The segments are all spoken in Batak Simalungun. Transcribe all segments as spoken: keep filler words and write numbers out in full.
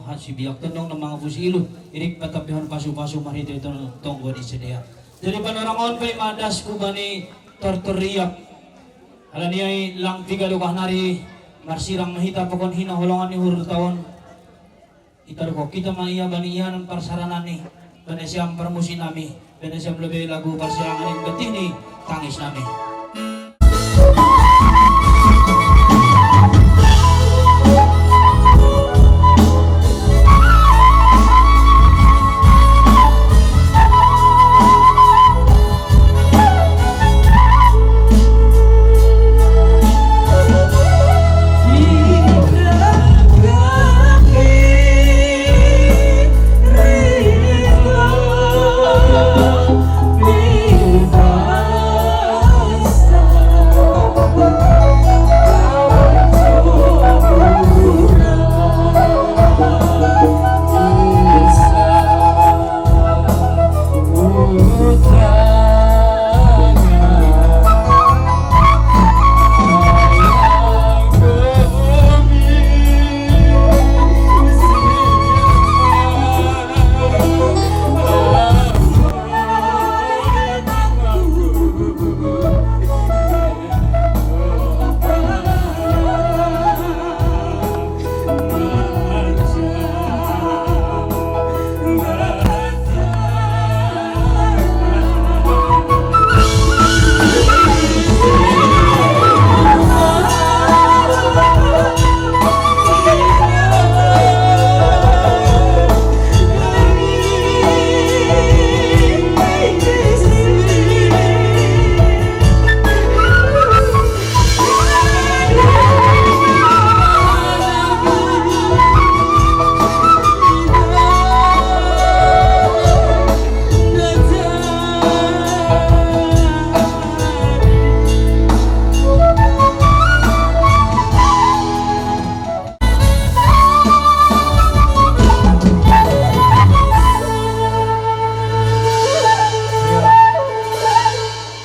Hasi biak tondong na mangapusi ilu, irik patampehon pasupasu marhitei tonggo ni sidea. Jadi panorang on pe i ma das hubani tortor riap. Alani ai lang piga dokah nari marsirang ma hita pakon hinaholongan ni uhur taon. Itaruhon hita ma ia bani ianan parsaranan i, bahen sian parmusiknami, bahen sian lobei lagu parsirangan i, getih ni tangisnami.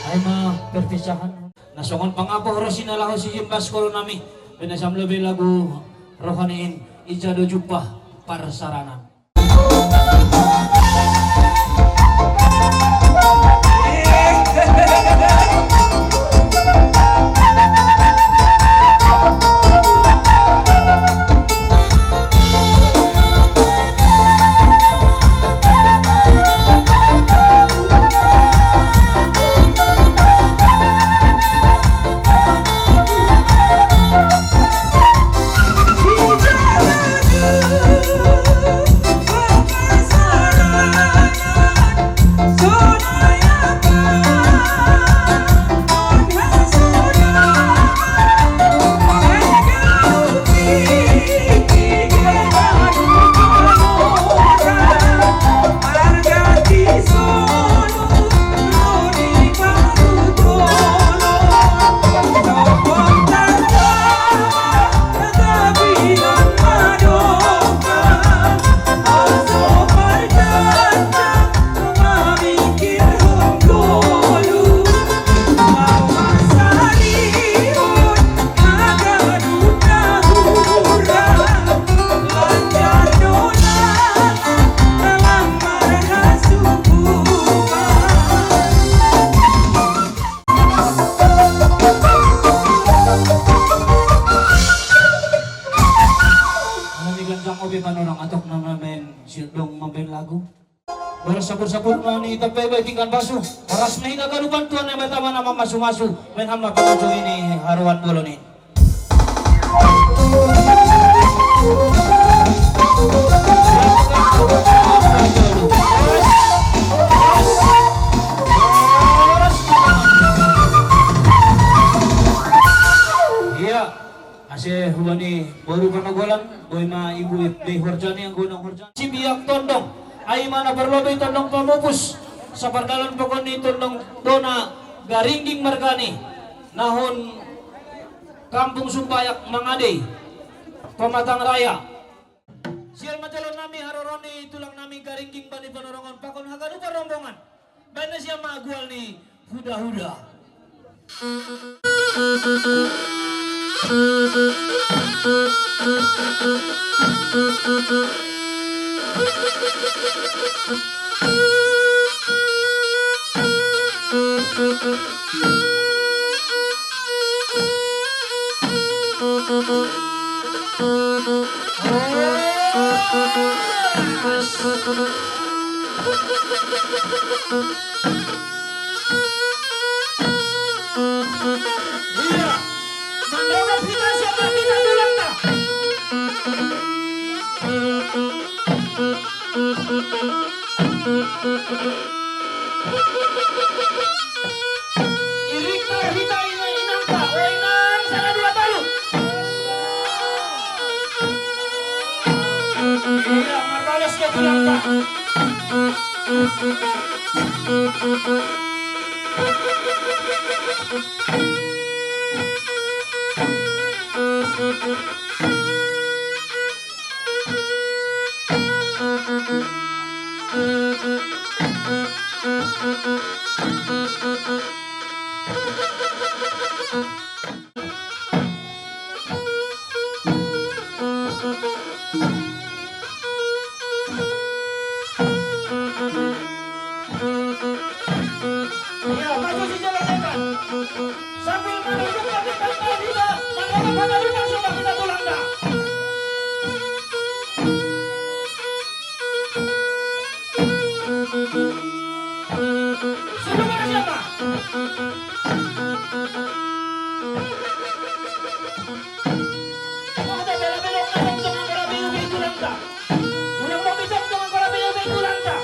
Ai ma perpisahan. Na songon pangapoh ro sinalaho sijimbaskoro nami, bahen sian lobei lagu rohani in, ija do jumpah parsaranan. Alani ganjang ope panorang atok na mambahen sirdong mambahen lagu. Boras sapur-sapur na ni tampe bai pinggan pasu. Horas ma hita ganupan Tuhan Debata ma na mamasumasu. Bahen hamu ma pangujungi ni haroan bolon i. Ia, ase hubani boru Panogolan, boi ma ibu bei horjani, anggo nang horjani. Sibiak tondong, ai ma na parlobei tondong pamupus, sapardalan pokon ni tondong dona Garingging margani, na hun Kampung Sumbayak Mangadei, Pematang Raya. Sial ma jalo nami haroro ni tulang nami Garingging bani panorang on pakon haganupan rombongan. Bahen sian ma gual ni huda-huda. Iya. Mandogo pita siapa kita tulang ta? Irik ta hita ini inang ta, o inang sana dua talu. Iya, marbalas ya tulang ta. Iya, maju si jalan lebar. Sambil menunjukkan dekat kita, maka kita lima sudah kita tulang dah. Sudah mana siapa? Mau ada bela-bela, ada yang tengah bela-bela, bela-bela, tulang dah. Ulang mau bisa tengah bela-bela, bela-bela, tulang dah.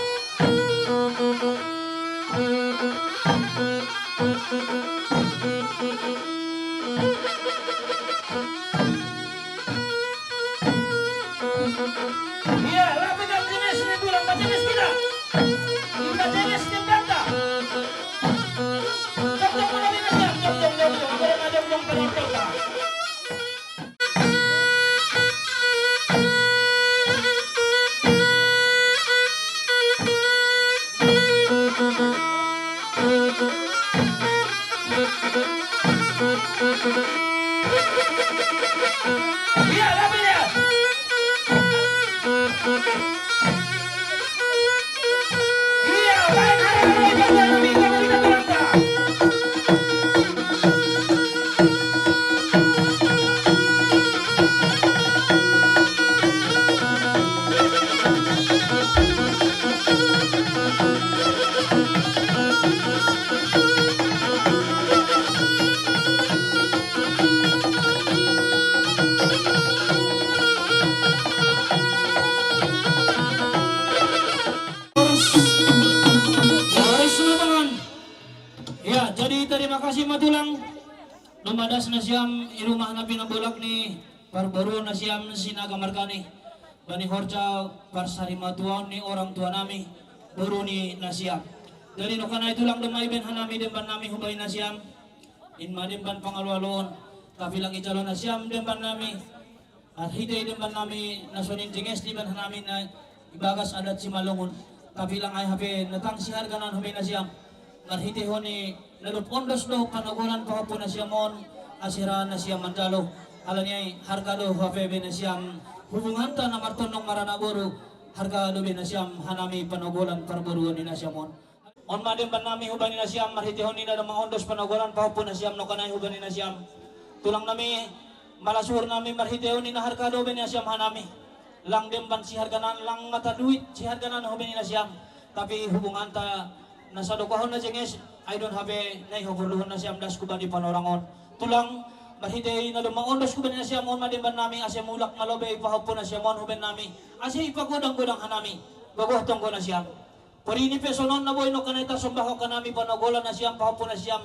Iya, lapidan jenis ni tulang, bajenis kita. Kita jenis ni banta. Jom, jom, jom, jom, jom, jom, jom, jom, jom, jom, jom, jom, jom, jom. Iya, lapinya. Iya, baik, hari ini kita berdoa, kita berdoa. Harus, harus, teman-teman. Ya, jadi terima kasih ma tulang. Dumadas na siam i rumah na pinabolak ni parboru na siam Sinaga marga ni. Bani horja parsarimatuaon ni orang tua nami, boru ni na siam. Jadi nokanai tulang, domma ibaen hanami demban nami hubaen na siam. In ma demban pangalo-aloon. Tapi lang ijalo na siam demban nami. Marhitei demban nami na sonin jenges dibaen hanami na ibagas adat Simalungun. Tapi lang ai hape na tang siharganan hubaen na siam. Marhitei honi na dob ondos do panogolan pahompu na siam on, ase ra na siam manjalo. Alani ai harga do hape baen na siam hubunganta na martondong maranak boru. Harga do baen na siam hanami panogolan parboruon ni na siam on. On ma demban nami hubaen na siam, marhitei honi na domma ondos panogolan pahompu na siam nokanai hubaen na siam. Tulang nami, malas uhur nami marhitei honi na harga do baen na siam hanami. Lang demban siharganan, lang mata duit siharganan hubaen na siam. Tapi hubunganta na sadokahon na jenges, ai don hape na i haporluhon na siam das hubani panorang on. Tulang, marhitei na domma ondos hubaen na siam, on ma demban nami ase mulak ma lobei pahompu na siam on hubaen nami. Ase ipagodang-godang hanami. Gogoh tonggo na siam. Porini pe sonon na boi nokanai tasombahon hanami panogolan na siam pahompu na siam.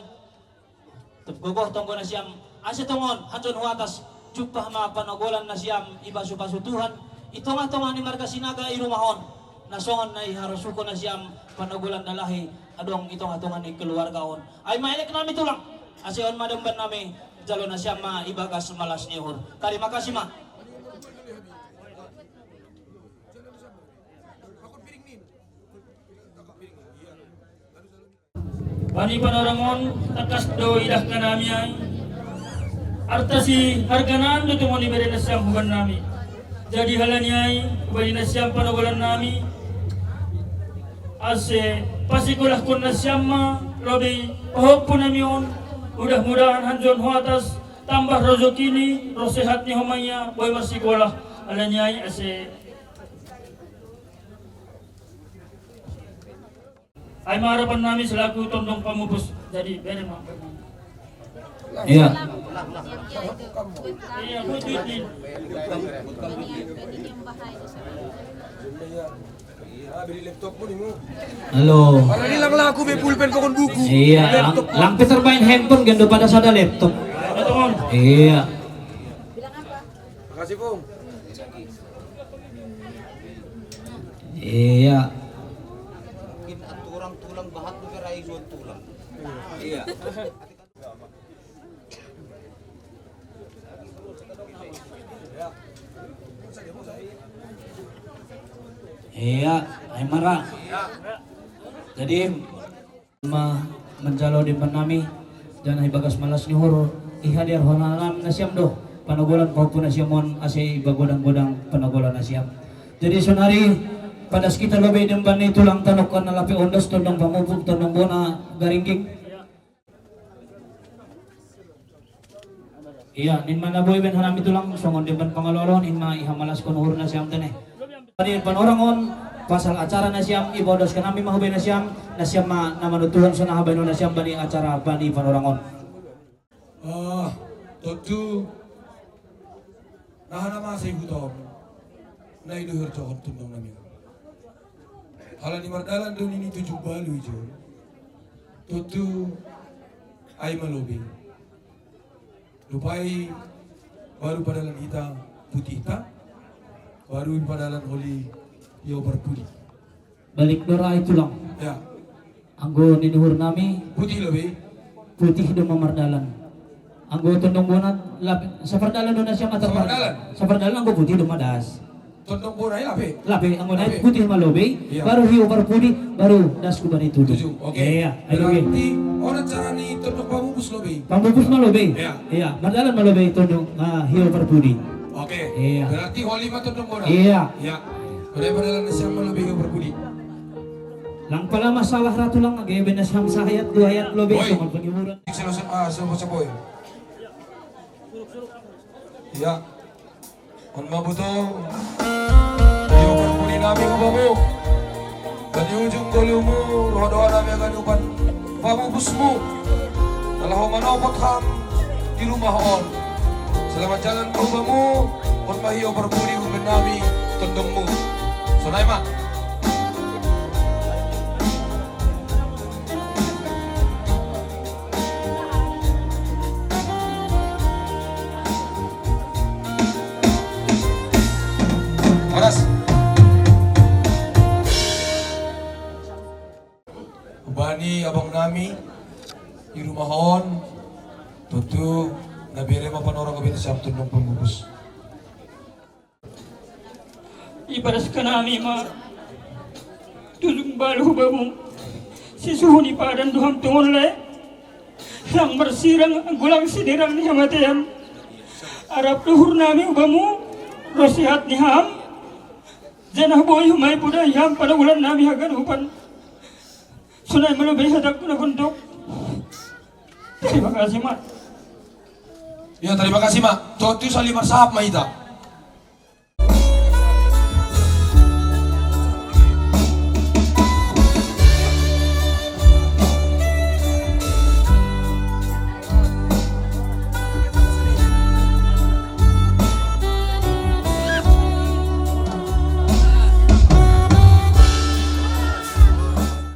Gogoh tonggo na siam. Ase tongon, hanjon hu atas, jumpah ma panogolan na siam ipasu-pasu Tuhan i tongah-tongah ni marga Sinaga i rumah on. Na songon na iharosuhon na siam panogolan na lahi adong i tongah-tongah ni keluarga on. Ai maelek nami tulang. Ase on ma demban nami, jalo na siam ma ibagas malas ni uhur. Tarima kasih ma. Bani panorang on, tangkas do idah hanami ai. Arta si harganan do tongon ibere nasiam huban nami. Jadi halani ai, hubani nasiam panogolan nami, ase pasikolahkon nasiam ma lobei pahompu nami on. Mudah-mudahan hanjuan ho atas, tambah rozokini, ro sehat ni ho ma ia, boi marsikolah. Halani ai ase Ai ma harapan nami selaku tondong pamupus. Jadi bere ma. Iya. Iya, butuh ini. Halo. Para nilang laku be pulpen kokon buku. Iya, lang, lang Peter main handphone gendo pada sada laptop. Iya. Makasih, Pung. Iya. Mungkin aturan tulang bahat tu kira izuan tulang. Iya. Iya, ai mara. Jadi ma manjalo demban nami, janah ibagas malas ni uhur, ihadiar hon nami nasiam do panogolan pahompu nasiam on ase ibagodang-godang panogolan nasiam. Jadi sonari padas hita lobei demban ni tulang tanok kan na lape ondos tondong pamupus tondong bona garingging. Iya, ninna ma na boi baen hanami tulang songon demban pangaloalohon, ninna ma ihamalaskon uhur nasiam tene. Bani panorang on, pasal acara nasiam, ibaen dos hanami ma hubani nasiam, nasiam ma na manutuhon sonaha baenon nasiam bani acara bani panorang on. Ah, tontu na hanamasa i huta on, na i do herjohon tundong nami. Halani mardalan do nini tujuh balu ijo. Tontu ai ma lobei. Dope baru padalan hita putihta, baru padalan holi hio parpudi. Balik do ra ai tulang. Ya. Anggo ni uhur nami. Putih lobei. Putih do ma mardalan. Anggo tondong bona lape, sapardalan do nasiam atar. Sapardalan. Sapardalan anggo putih do ma das. Tondong bona i lape. Lape, anggo na i putih ma lobei, baru hio parpudi, baru das hubani tujuh. Oke. Iya, ai lobei. Berarti on acara ni tondong pamupus lobei. Pamupus ma lobei. Iya. Iya, mardalan ma lobei tondong, ah, hio parpudi. Oke. Iya. Berarti holi ma tondong bona. Iya. Iya. Berarti mardalan nasiam ma lobei hio parpudi. Lang pala masalah ra tulang age be nasiam sahayat dua hayat lobei songon penghiburan. Iya. On ma boto. Hio parpudi nami hubamu. Gani ujung golumu, roha doa nami gani umpan pamupusmu. Laho manopot ham di rumah on. Selamat jalan ma hubamu. On ma hio parpudi umpan nami tondongmu. Sonai ma. Horas. Hubani abang nami di rumah on, tontu na bere ma panorang obe nasiam tondong pamupus. Ibaras hanami ma tujung balu hubamu. Sisuhu ni padan do ham tongon le. Lang marsirang golang siderang ni hamatean. Arap do uhur nami hubamu. Ro sehat ni ham. Janah boi humai poda i ham panogolan nami haganupan. Sonai ma lobei hatangku na gondok. Terima kasih ma. Ya, terima kasih ma. Tontu sali marsahap ma hita.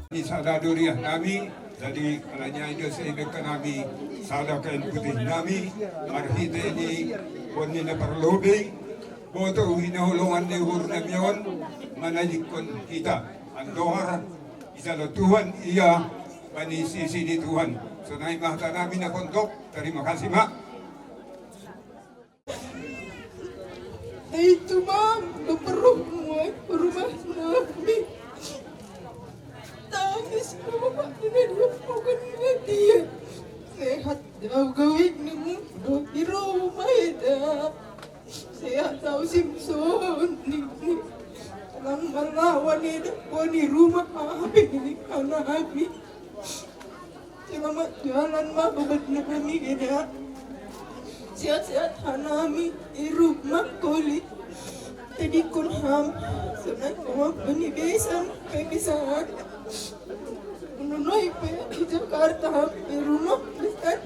Ni sada duriah nami. Jadi alani i do sai dengke nami sada kain putih nami marhite ni bonni na parlobei. Boto hinaholongan ni uhur nami on manadingkon hita andohar ijalo Tuhan ia bani sisi ni Tuhan. Sonai ma hata nami na pondok. Terima kasih ma. Itu mam beperuh muat rumah nami. Tangis rumah dengan dia bukan dia. Sehat jauh gawik nemu. Biro Awan eda poni rumah api ini karena api. Selamat jalan ma bebat nami eda. Sehat-sehat hanami i rumah koli. Tadi kun ham. Senai ko bani besan pepisah. Nunoi pe di Jakarta ham i rumah dekat.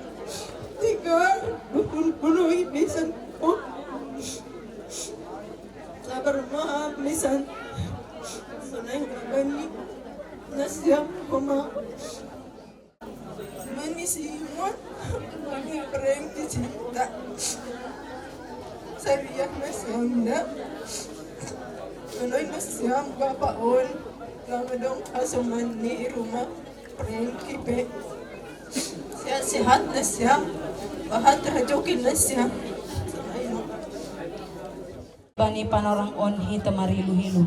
Tiga dukun kunoi besan. Oh. Sabar ma besan. Senai ko bani. Nasiam koma. Mani Simon, mani Ibrahim di cinta. Sariah na siyam da. Tuloy na siyam, Papa On. Lamadong aso mani i rumah. Ibrahim kipe. Sehat-sehat na siyam. Bahat rajoki na siyam. Bani Panorang On hita marilu-hilu.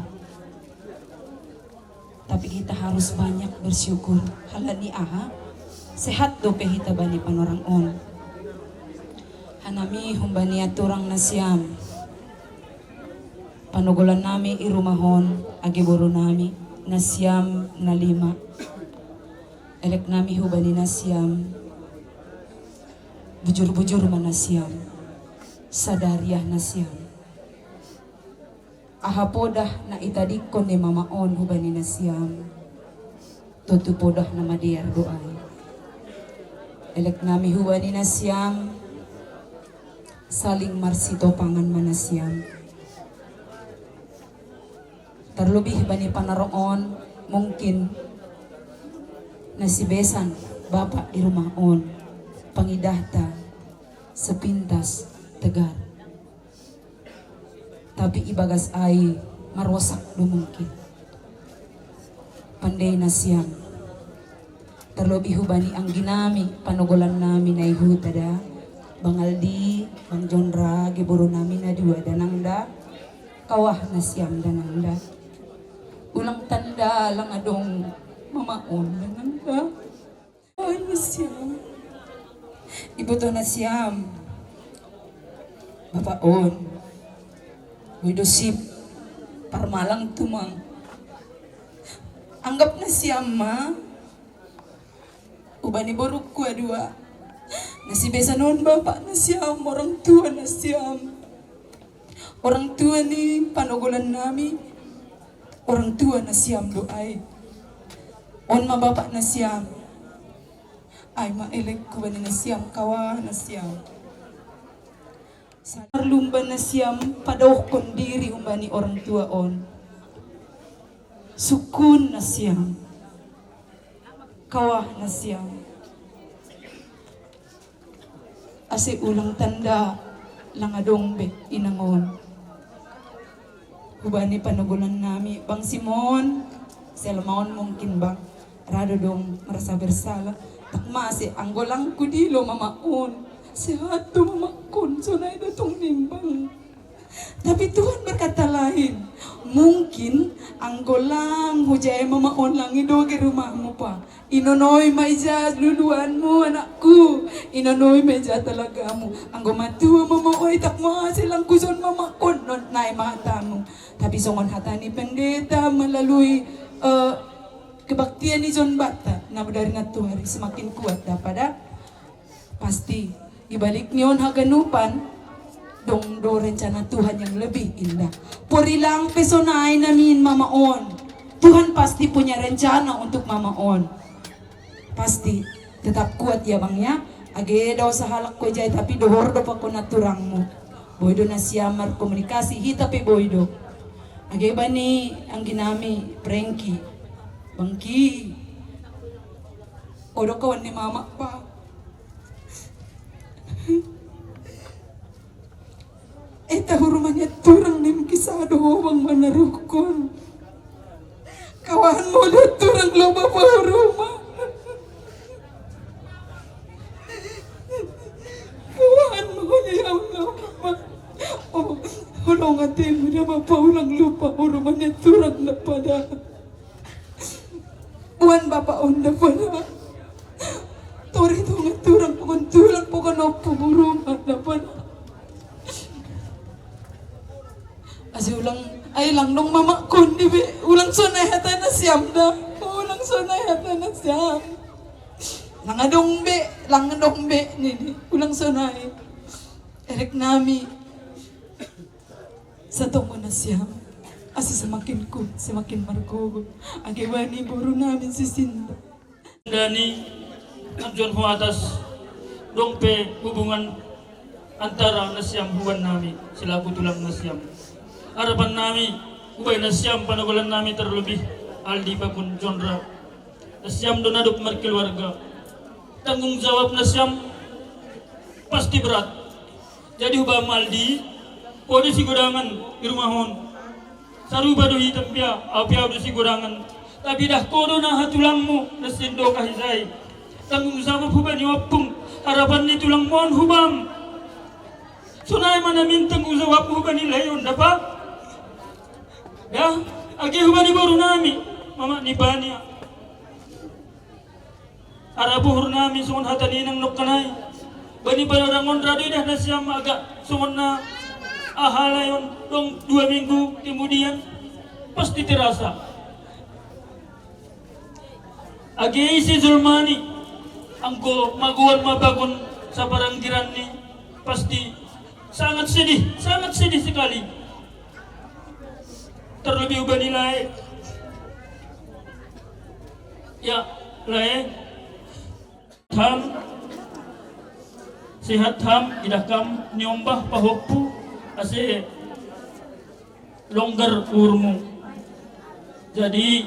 Tapi kita harus banyak bersyukur. Halani aha? Sehat dope hita bani Panorang On. Hanami humbani aturang na siyam. Panogolan nami i rumah on, age boru nami, na siyam na lima. Elek nami hubani na siyam. Bujur-bujur ma na siyam. Sadariah na siyam. Aha podah na itadikkon ni Mama On hubani na siyam. Tontu podah na madear do ai. Elek nami hubani na siyam. Saling marsitopangan ma na siyam. Terlebih bani Panorang On, mungkin na sibesan Bapak i rumah on. Pangidahta sepintas tegar. Tapi ibagas ai marosak do mungkin. Pandei na siyam. Terlebih hubani anggi nami, panogolan nami na i huta da. Bang Aldi, Bang Jonra, age boru nami na dua da nang da. Kawah na siyam da nang da. Ulang tanda lang adong Mama On da nang da. Oi, na siyam. Iboto na siyam. Bapak On. Boi do sip. Parmalang tumang. Anggap na siyam ma. Ubani borukku a dua. Na sibesan on bapak na siyam, orang tua na siyam. Orang tua ni panogolan nami, orang tua na siyam do ai. On ma bapak na siyam. Ai ma elek hubani na siyam, kawah na siyam. Sa-, marlumba na siyam, padaohkon diri humbani orang tua on. Sukun na siyam. Kawah na siyam. Ase ulang tanda lang adong be inang on. Hubani panogolan nami, Bang Simon, selama on mungkin Bang, ra do dong merasa bersalah. Tak mase anggo lang kudilo Mama On. Sehat do Mama On, sonai datong nimbang. Tapi Tuhan berkata lain. Mungkin anggo lang hujai Mama On lang i doge rumahmu pa. Inonoi ma ija luluanmu anakku. Inonoi ma ija talagamu. Anggo matua Mama On, tak mase lang kuson Mama On, non nai ma hatamu. Tapi songon hata ni pendeta melalui eh, kebaktian i John Bata, na dari na tuari semakin kuat da pada. Pasti, di balik ni on haganupan, dong do rencana Tuhan yang lebih indah. Porilang pe sonai namin Mama On. Tuhan pasti punya rencana untuk Mama On. Pasti, tetap kuat ya Bang ya. Age dao sahalak ko jai tapi dohor do pakon aturangmu. Boi do na siamar komunikasi, hita pe boi do. Age bani anggi nami, Prengki. Bangki. Odo kawan ni Mama pa. Eta hurumanya turang nim kisah dohobang mana rukun. Kawan modot turang lo bapa huruma. Kawan modot ya Allah. Oh, holong ati muda bapa ulang lupa hurumanya turang na pada. Buan bapa onda pada. Tori tunga turang pokon tulang pokon opo burung anda pada. Asi ulang Ay lang dong mama kondi be, ulang sonai hata na siam da. Ulang sonai hata na siam. Lang adong be, lang adong be nini. Ulang sonai. Erek nami. Satongo na siam. Asa semakin ku, semakin margogo. Age bani boru nami sisinta. Dani, anjuan hu atas, dong pe hubungan antara na siam huban nami, selaku tulang na siam. Harapan nami, hubai na siam panogolan nami terlebih, Aldi pakun Jonra. Na siam do nadop markeluarga. Tanggung jawab na siam pasti berat. Jadi hubam Aldi, podo sigodangan di rumah on. Sarupa do hita pia, au pia do sigodangan. Tapi dah kodo na hatulangmu, na sendo kahisai. Tanggung jawab hubani ompung, harapan ni tulangmu on hubam. Sonai mana min tanggung jawab hubani leon dapa. Dah, age hubani boru nami, mama ni bani. Ara buhur nami songon hata ni inang nongkanai. Bani panorangon rado idah na siam agak songon na aha layon dong dua minggu kemudian pasti terasa. Age ise jolmani anggo magoan mabagon saparanggiranni pasti sangat sedih, sangat sedih sekali. Terlebih ubani lae. Ya, lae. Ham. Sehat ham, idah kam niombah pahoppu ase longgar urmu. Jadi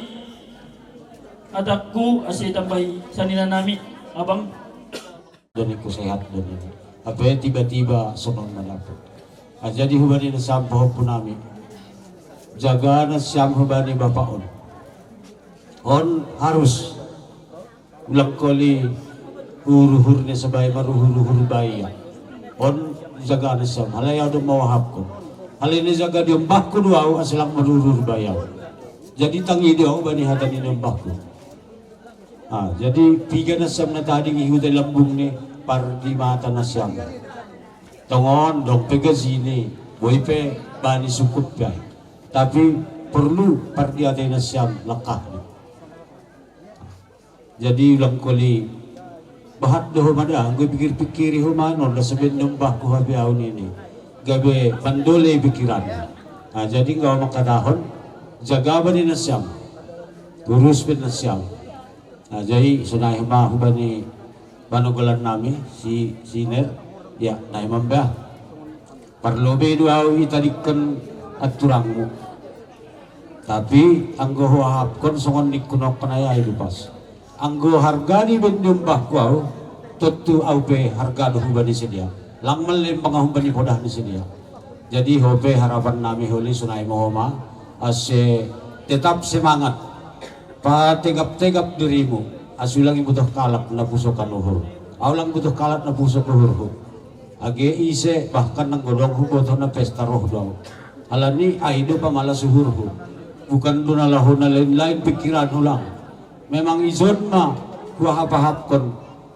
atakku ase tambahi sanina nami, abang. Doniku sehat doni. Ape tiba-tiba sonon madapu. Ah, jadi hubani na siam pahoppu nami. Jaga na siam hubani bapak on. On harus ulang koli uruhur ni sabai maruhur-uhur baya. On jaga na siam. Halai au do mawahapku. Halai ni jaga di ombahku do au ase lang maruhur-uhur baya. Jadi tangi do au bani hata ni ombahku. Ah, jadi piga na siam na tading i huta lambung ni pardi mata na siam. Tongon dong pe gaji ni, boi pe bani sukup pe. Tapi perlu pardiatai na siam langkah ni. Jadi ulang koli bahat do homa da, anggo pikir-pikiri homa non da seben nombah ku hape au nini. Gabe mandole pikiran. Ah, jadi nggo mangkatahon jaga bani na siam. Urus pe na siam. Nah, jadi sonai ma hubani panogolan nami si Siner, ya, na imam bah. Parlobe do au itadingkon aturangmu. Tapi anggo huahapkon songon ningku nongkon ai ai do pas. Anggo harga ni bendembahku au, tontu au pe harga do hubani sedia. Lang mallembang au hubani podah ni sedia. Jadi ho pe harapan nami holi sonai ma homa, ase tetap semangat. Pategap-tegap dirimu, ase ulang ibutuh kalak na pusok uhur. Au lang butuh kalak na pusok uhurhu. Age ise bahkan nanggo dong hubotoh na pesta roh do au. Alani ai do pamalas uhurhu. Bukan do na laho na lain-lain pikiran ulang. Memang ijon ma huahap-ahapkon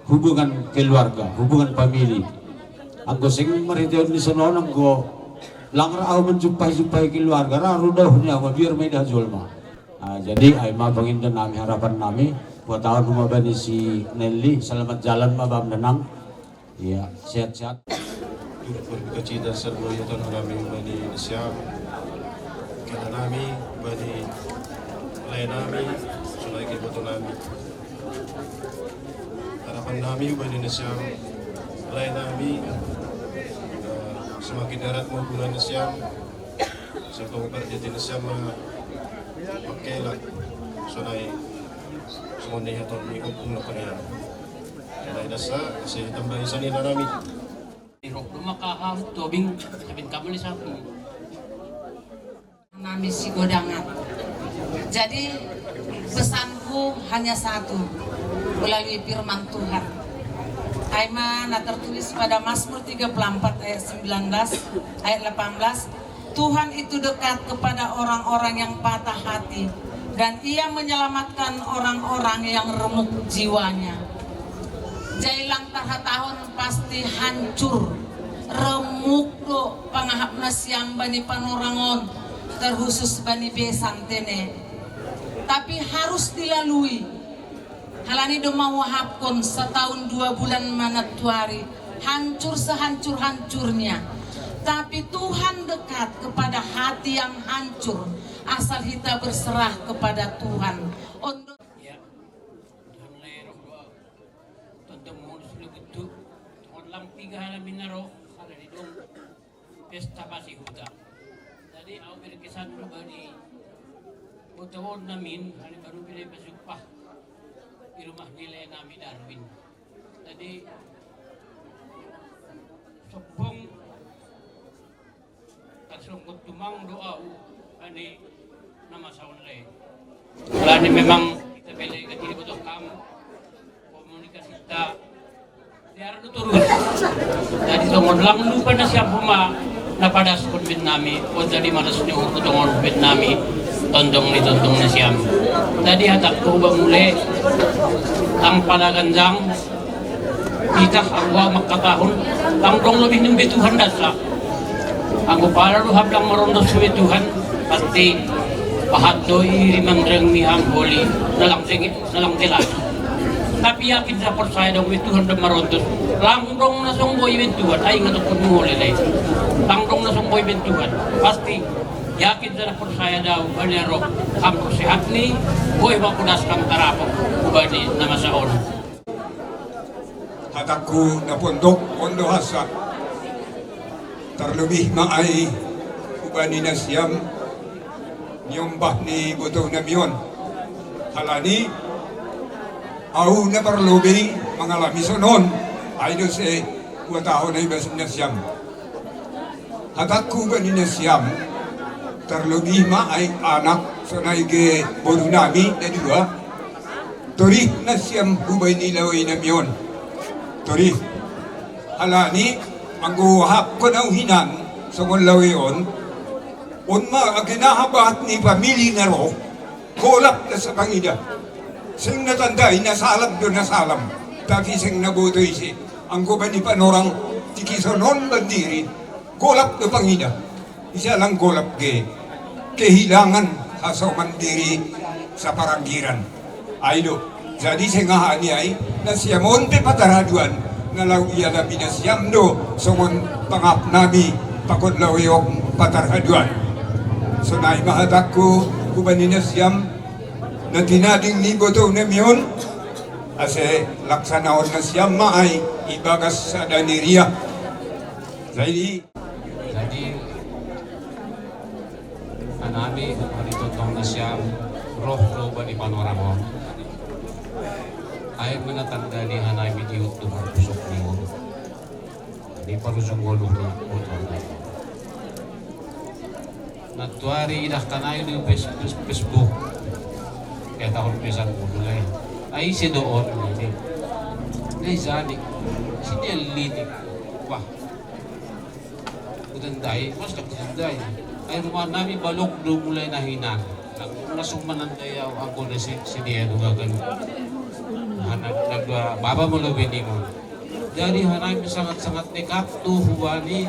hubungan keluarga, hubungan famili. Anggo seng marhiteon ni sonon anggo lang ra au manjumpahi-jumpahi keluarga ra rudoh ni au mabiar ma idah jolma. Ah, jadi ai ma pangindo nami harapan nami, buat tahun homa bani si Nelly, selamat jalan ma bam denang. Iya, sehat-sehat. Turut berduka cita serbo ia tanah nami bani siap. Kena nami bani lain nami, sulai ke boto nami. Harapan nami bani na siam lain nami, eh, semakin erat ma hubungan na siam. Sangkau parjati na siam ma mangkelak sonai songon na ihatahon ni ompung na konian. Sonai dasa ase tambahi sanina nami. Irok do maka ham tobing sabin kabel sapi. Nami sigodangan. Jadi pesanku hanya satu melalui firman Tuhan. Ai ma na tertulis pada Mazmur tiga puluh empat ayat sembilan belas, ayat delapan belas, Tuhan itu dekat kepada orang-orang yang patah hati dan Ia menyelamatkan orang-orang yang remuk jiwanya. Jailang tarhatahon pasti hancur, remuk do pangahap na siam bani panorangon. Terkhusus bani besan tene, tapi harus dilalui. Halani do mawahapkon setahun dua bulan manatuari, hancur sehancur-hancurnya. Tapi Tuhan dekat kepada hati yang hancur, asal kita berserah kepada Tuhan. Ondo. Ya, Tuhan le roh doa. Tonton mo sulit itu. Orang tiga halamin na roh, ada di dong. Pesta basi huta. Jadi au berkesan pribadi. Botoon namin, hari baru pinay pasumpah. Di rumah nila nami Darwin. Jadi sopong, tarsongkot tumang doa u ani nama saun le. Kalau ini memang kita beli ke diri botoh kamu, komunikasi kita Biar tu turun. Jadi songon lang lupa na siap huma na padas kon ben nami, o jadi malas ni uhur tongon ben nami, tondong ni tondong na siam. Jadi hatak ko ba mule, tang pala ganjang, kita arwa makatahon, tang dong lebih nimbe Tuhan dasa. Anggo pala do hablang marondos be Tuhan, pasti pahat do i rimang reng ni hamboli, na lang sengit. Dalam jelas. Tapi yakin saya percaya dong, Tuhan dong marontos. Langdong na songgoi ben Tuhan, ai ngatokon mole lai. Langdong na songgoi ben Tuhan. Pasti yakin saya percaya dau, bani roh. Kam roh sehat ni, boi ma punas kam tarapok, ubani na masa on. Hatangku na pondok ondo hasa. Tarlobih ma ai hubani nasiam niombah ni botou nami on. Halani au na parlobei mangalami sonon, ai do se huhatahon ai basa nasiam. Hatangku hubani nasiam, tarlobih ma ai anak sonai ge boru nami na dua. Torih nasiam hubani lawei nami on. Torih. Halani anggo hapkon au hinan songon lawei on, on ma age na habahat ni pamili na roh, golap na sapangida. Seng na tandai na salam do na salam, tapi seng na boto ise. Anggo bani panorang tikison on bandiri, golap do pangida. Ise lang golap ge kehilangan hasoman diri saparanggiran. Ai do. Jadi seng aha ni ai, nasiam on pe patarhaduan, na lau ia labi nasiam do songon pangap nami pakon lawei on patarhaduan. Sonai ma hatangku hubani nasiam na tinading ni botou nami on, ase laksanaon nasiam ma ai ibagas sada ni ria. Jadi Jadi hanami maritontong nasiam roh do bani panorang on. Ai ma na tanda ni hanami diut do marpusok ni on. Di parujung ngolu ni on. Nantuari idah hanami di Facebook. Ya tahun pesan ngolu lai. Ai ise do on ni. Ai jani. Sini lini. Wah. Hutandai, mas tak hutandai. Ai rumah nami balok do mulai na hinan. Langsung manandai au anggo na si dia do gagan. Anak na dua baba molo bini mo. Jadi hanami sangat-sangat dekat tu hubani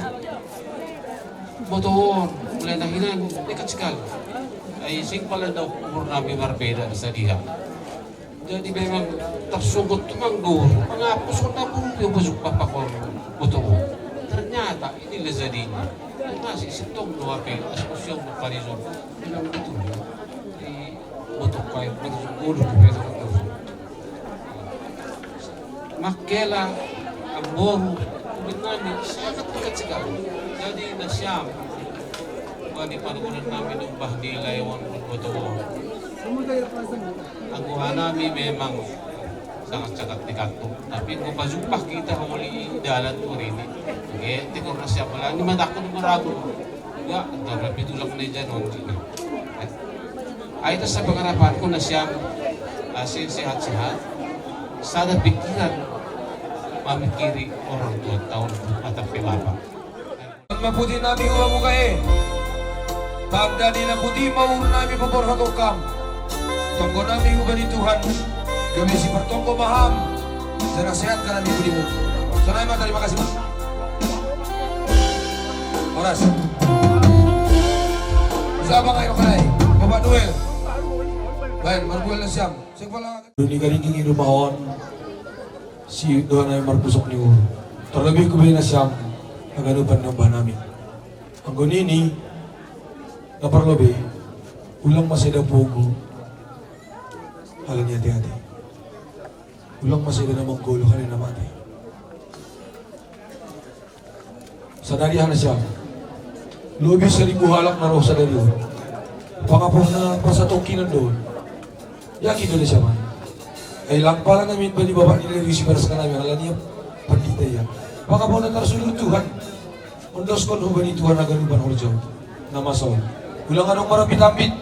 botoon mulai na hinan dekat sekali. Ai sing pala dok umur nami marbeda sadia. Jadi memang tarsonggot tumang do mangapuskon na burung dia baju papak on botoon. Ternyata inilah jadinya. Masih sintong do hape askusiong do parizon. Memang betul. Di botok kai parizon bodoh di parizon. Makela amboru dengan sangat dekat sekali. Jadi nasiam bani panurunan nami numbah di laiwan botoon. Anggo hanami memang sangat-sangat dekat tu. Tapi anggo pajumpah kita holi dalan tu hari ini. Oke, tinggal nasiam lagi mataku di maragu. Enggak, antara pitulang na janon. Ai tas pangarapanku nasiam ase sehat-sehat. Sada pikiran mamikiri orang tua taon atap pe bapa. Maputi nami uang muka e. Tanda ni na puti mau nami paborhaton kam. Tonggo nami hubani Tuhan. Gabe sipartonggo maham. Sehat-sehat kan nami pudimu. Sonai ma, terima kasih. Horas. Sabang ayo kanai, Bapak Noel. Baik, marbual na siam. Sing pala. Duni garing gingi rumahon. Si Tuhan ay marpusok ni Ur. Terlebih ku bina siam. Aganupan ng banami. Anggo nini, na parlobe, ulang maseda pogu. Ala ni ate-ate. Ulang maseda na manggolo, hali na mate. Sadari hana siam. Lobi seribu halak na roh sadari on. Pangapohna pasatongkinan do. Yakin do na siam. Ai lang pala na min bani bapak ni Lewi si baras kanami ala ni pandita ya. Pangapohna tarsudur Tuhan. Ondoskon hubani Tuhan aganupan horjau. Na masa on. Ulang adong marambit-ambit.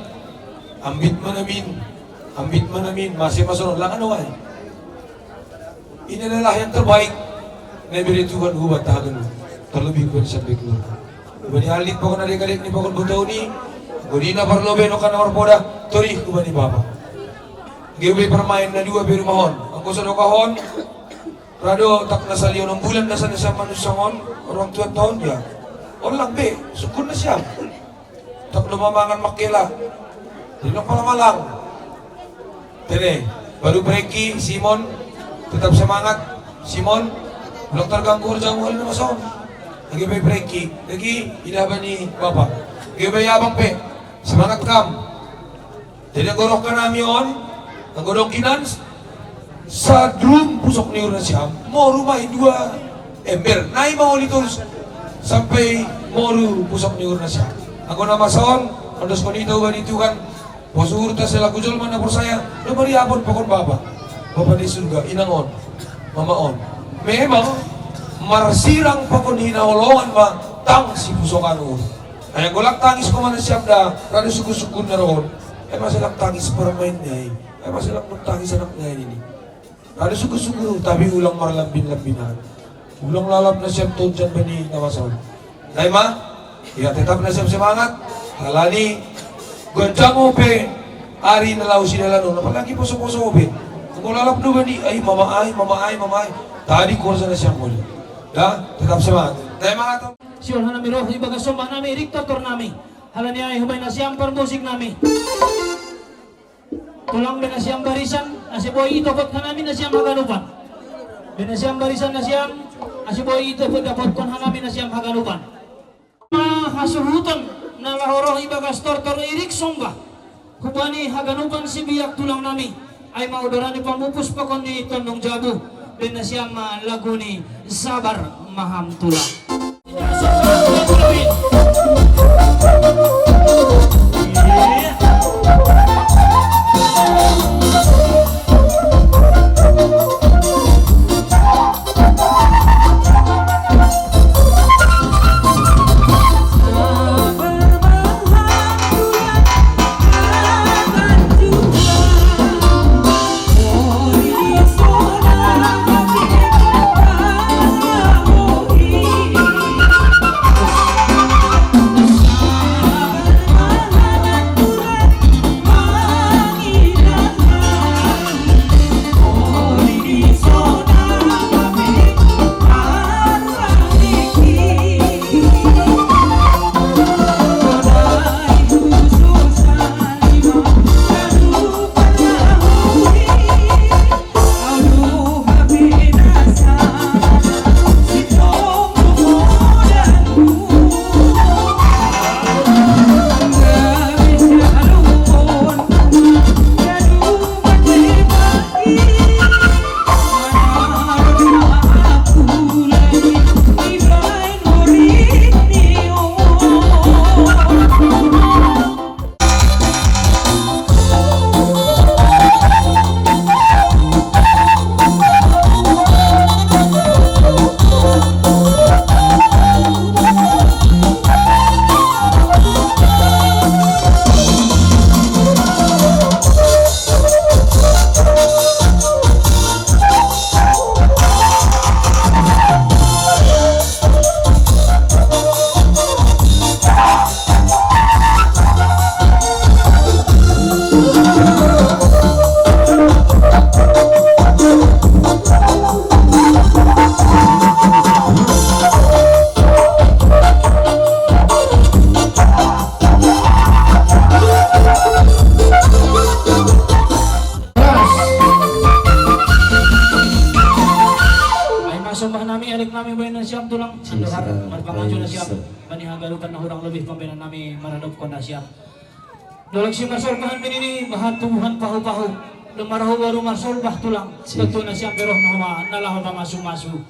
Ambit ma na min. Ambit ma na min. Mase masa on. Ulang adong ai. Ini adalah yang terbaik. Na ibere Tuhan hubanta haganup. Terlebih hubani sampe keluarga. Hubani alit pakon adek-adek ni pakon botauni. Godina parlobe no kana marpoda. Torih hubani bapa. Gebe permain na dua be rumahon. Anggo sadokahon. Rado tak na sali onom bulan na sana sama nusang on. Orang tua tahun dia. Orang be. Syukur na siam. Tak do mamangan makkela. Di nok malang-malang. Tene, baru Preki, Simon, tetap semangat. Simon, ulang terganggu kerjamu hal nama son. Lagi baik Preki, lagi idah bani bapak. Lagi baik abang pe, semangat kam. Jadi goroh kanami on, anggo dongkinan, sadrum pusok ni urna siam, moru ma i dua ember, nai ma oli torus sampai moru pusok ni urna siam. Anggo na masa on, ondoskon ita uba ni Tuhan, posuhurta selaku jolma na porsaya, do mariapon pakon bapa, bapa di surga, inang on, mama on. Memang marsirang pakon hinaholongan ma tang sipusokan ur. Ai anggo lang tangis ho ma na siam da, radu sungkun-sungkun na rohon. Ai masa lang tangis parmain ni ai. Ai masa lang tangis anak ni ai nini. Radu sungkun-sungkun, tapi ulang marlambin-lambinan. Ulang lalap na siam tonjan bani na masa on. Nai ma, ya tetap na siam semangat. Halani, gonjang ope, ari na lau sidalan on. Apalagi poso-poso ope. Anggo lalap do bani, ai mama ai, mama ai, mama ai. Tadi kuasa na siam oli. Da, tetap semangat. Nai ma. Siol hanami roh ibagas sombah nami, rik tortor nami. Halani ai hubai na siam parmusik nami. Tulang be na siam barisan, ase boi itopot hanami na siam haganupan. Be na siam barisan na siam, ase boi itopot dapotkon hanami na siam haganupan. Ma hasuhuton na laho roh ibagas tortor irik sombah. Hubani haganupan sibiak tulang nami. Ai ma odorani pamupus pakon ni tondong jabu. Be na siam ma lagu ni sabar maham tulang. Balik nami baen na siam tulang, ando harap marpanganju na siam. Bani hagalutan na hurang lebih pambaenan nami maradop kon na siam. Dolok si Marsol pahan binini, bahat tubuhan pahu-pahu. Lemarahu baru Marsol bah tulang. Tentu na siam beroh na homa, na laho pamasu-masu.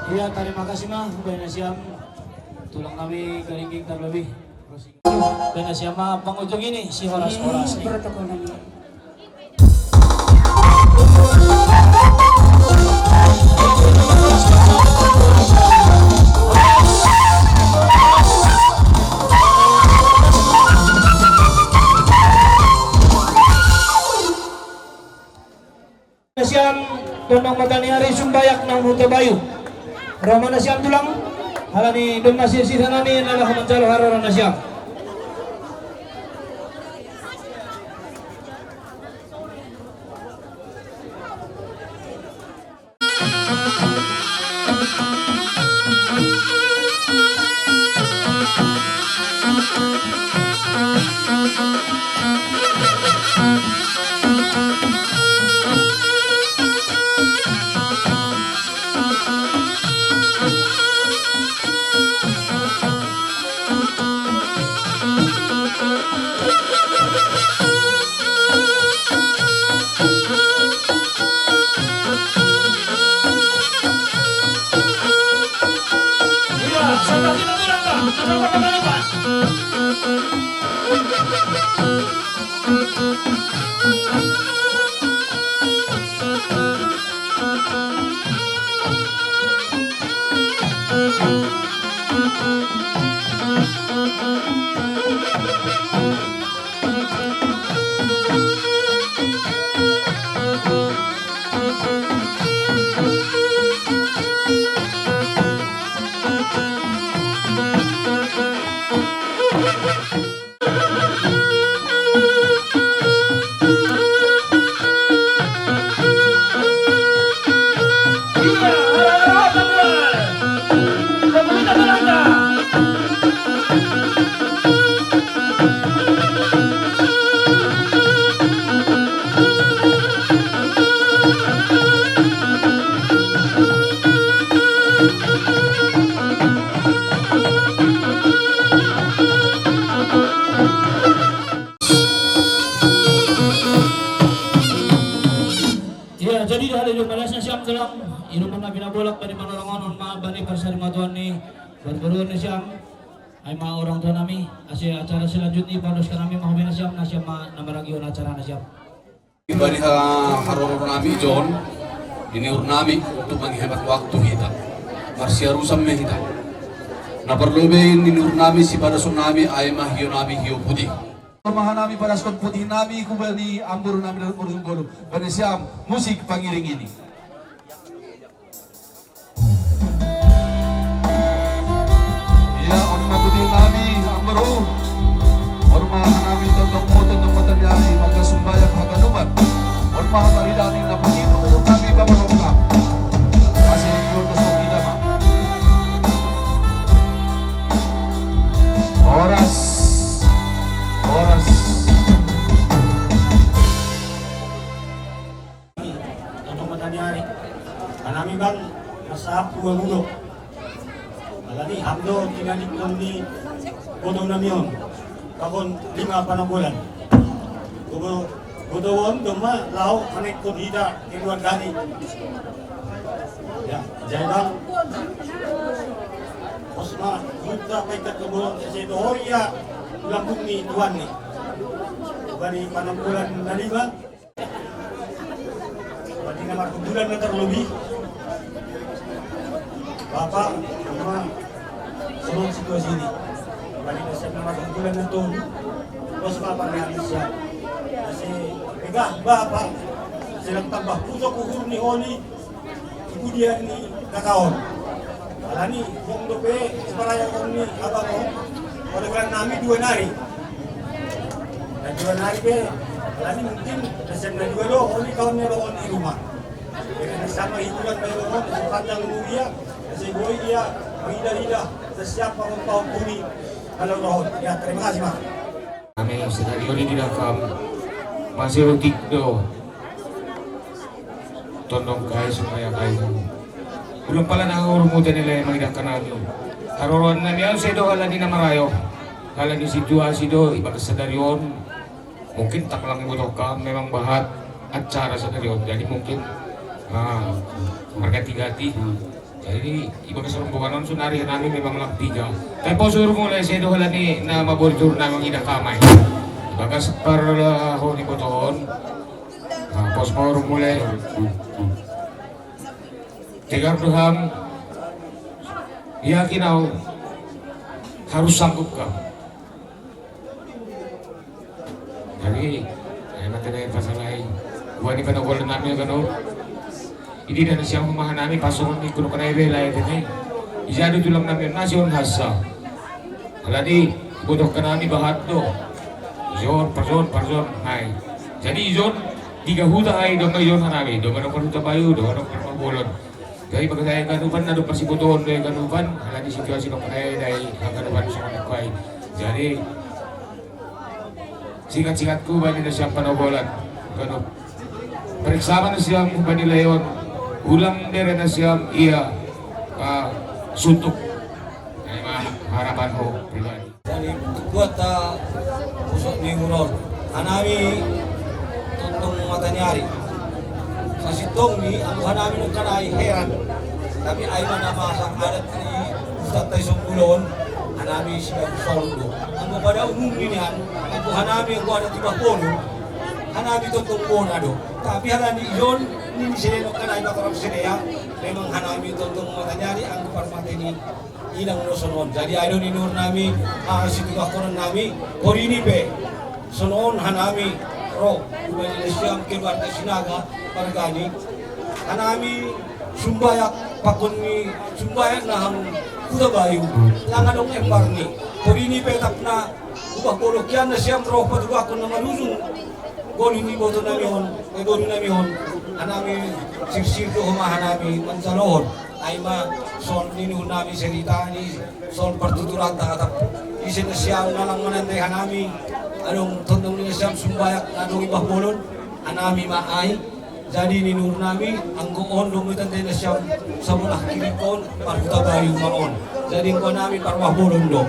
Iya, tarima kasih mah, baen na siam. Tulang nami Karingging tarlebih. Baen na siam mah pangujung ini si Horas-Horas nih. Siam, Tondong Mataniari Sumbayak nang Huta Bayu. Roha ma na siam tulang, halani dong na sirsir hanami na laho manjalo haroro na siam. Jadi, halo, jumpa na siam tulang. Irumun na pinabolak bani panorangon, on ma bani parsarimatuan ni parboruon na siam. Ai ma orang tua nami, ase acara selanjutnya pados ka nami ma hobei na siam, na siam ma na maragihon acara na siam. Bani ha, haroro nami John, nini ur nami untuk menghemat waktu hita. Marsiarusan me hita. Na parlobei nini ur nami sipadason nami ai ma hio nami hio putih. Maha nami padaskon putih nami hubani amboru nami dalam urus bolu. Bani siam musik pangiring ini. Ia on ma putih nami amboru. On ma nami tondong mo tondong mata diari maka sumbayang haganupan. On ma hata ridani na putih nami bapak. Kasih kau tos kita ma. Horas. Horas. Untuk mataniari. Hanami bang, masahap dua budo. Alani hamdo tinadikon ni bodo namion. Pakon lima panabulan. Bodo, bodo on doma lao manekon hita keluargani. Ya, jadi bang. Osma, kita paikat kebolon sesedo horia. Lambung ni tuan ni. Bani panabulan na lima. Berarti nomor kumpulan na terlebih. Bapak, sama semua situasi ini. Berarti saya nomor kumpulan na tolu. Bos Bapak na bisa. Kasi, pegang Bapak. Silang tambah puso kuhur ni Oli. Ibu dia ni kakaon. Alani, wong dope, separayaon ni abang on. Oleh karena nami dua nari. Na dua nari be, alani mungkin S M na dua lo, oni kawan ni abang on di rumah. Dengan sama hiburan dari rumah, sepanjang umur dia, saya boy dia, ida-ida, sesiapa pun kau kuni, kalau rohon. Ya, terima kasih, Mak. Ami sedari ori di dakam masih otik do. Tondong kai supaya kai. Belum pala na urung udan nilai mangidahkan ami. Haroroan nami au sedo halani na marayo. Halani situasi do ibagas sadari on. Mungkin tak lang ibotoh ka memang bahat acara sadari on. Jadi mungkin ah, margati-gati. Jadi ibagas rombongan on sunari nami memang lang tiga. Tapi pos urung mulai sedo halani na maboljur na mangidah kamai. Ibagas par ho ni botohon. Nah, pos mau mulai. Tegar Tuhan, yakin au harus sanggup kau. Jadi, ai mate dai pasalai. Buat ni panogolan nami kan, oh. Ini dari siang rumah nami pasung ni kuno kena ibe lai tene. Ijadu tulang nami nasi on hasa. Alani, botoh kena nami bahat do. Zon, parzon, parzon, hai. Jadi zon, tiga huta hai, dong zon hanami, dong dong huta bayu, dong dong bolon. Jadi bagi saya kanupan, ada persibuton dari kanupan, alani situasi pakai dari kanupan sama kuai. Jadi, singkat-singkatku bani na siam panogolan. Kanu. Periksa mana siam bani layon. Ulang dere na siam ia ah, suntuk. Nah, ima harapan ho pribadi. Jadi buat ta pusok ni uron. Hanami tondong mataniari. Sasitong ni, anggo hanami nung kanai heran. Tapi ai mana masa adat ni Ustaz Taisong Bulon, hanami sibagu soldo. Anggo pada umum ni nian, anggo hanami anggo adat ibah bolon, hanami tongtong bona do. Tapi halani ijon, nini sedenok kan ai matorang sedea, memang hanami tongtong mataniari anggo parmate ni inang do sonon. Jadi ai do ninur nami, ah, situbahkonon nami, porini pe. Sonon hanami, ro, dua ni siam keluarga Sinaga, margani. Hanami, sumbayak, pakon ni, sumbayak na ham, kuda bayu, langa dong embar ni. Porini pe tap na, ubah bolok kian na siam roh patubakon na malujung. Golu ni boto nami on, eh, golu nami on. Hanami, sirsir do homa hanami, mancalohon. Ai ma, son ninur nami seritani, son partuturan ta atap. Ise na siam na lang manandai hanami, adong tondong ni na siam sumbayak, adong ibah bolon, hanami ma ai. Jadi ninur nami, anggo on dong mitandai na siam sabolah kirikon, parhuta bayu ma on. Jadi anggo nami parbah bolon do.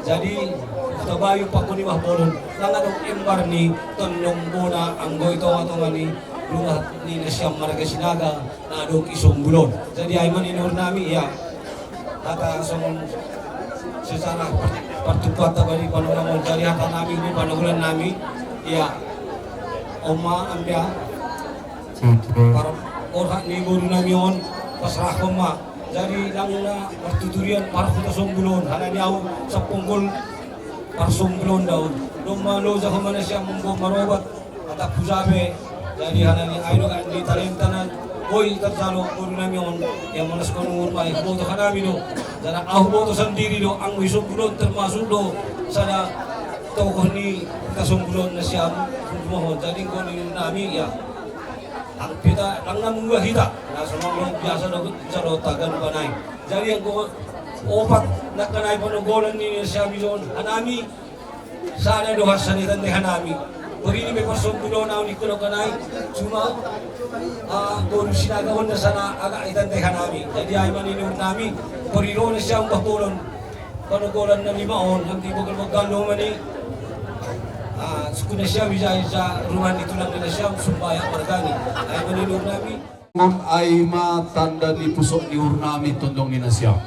Jadi huta bayu pakon ibah bolon, lang adong embar ni tondong bona anggo i tonga-tonga ni Rumah ni na siyam marga Sinaga na adong i Sombulan. Jadi ai ma ninihur nami, ya. Hata songon secara pertupat taba di panorang on. Jadi hata nami di panogulan nami, ya. Oma, ambia. Par-, orhat ni boru nami on, pasrahkon ma. Jadi nang na partuturian parhuta Sombulan, halani au saponggol parsombulon daun. Domma loja homa na siam mamboan marobat. Atap hujabe. Jadi halani ai do kan di talenta na boi tarjalo boru nami on. Ia manaskon umur ma i, huboto hanami do. Jala au huboto sandiri do, anggo i Sombulan termasuk do sada tokoh ni hita Sombulan na siam. Jadi anggo ninihur nami, ya. Ang pita, ang namunggah hita. Na songon biasa do, bisa do tagan panai. Jadi anggo opat na kanai panogolan ni na siam i do on, hanami. Sada do hasa ni tante hanami. Borini be parsombu do na unik kulo kanai. Cuma, ah, boru Sinaga on na sana agak i tante hanami. Jadi ai ma ninihur nami. Boru i do na siam bah bolon. Panogolan na lima on, nanti bogal-bogal do ma ni. Ah, suku na siam ija-ija rumah ni tulang ni na siam, sumbayang margani. Ai ma ninihur nami. Ai ma tanda ni pusok ni uhur nami tondong ni na siam.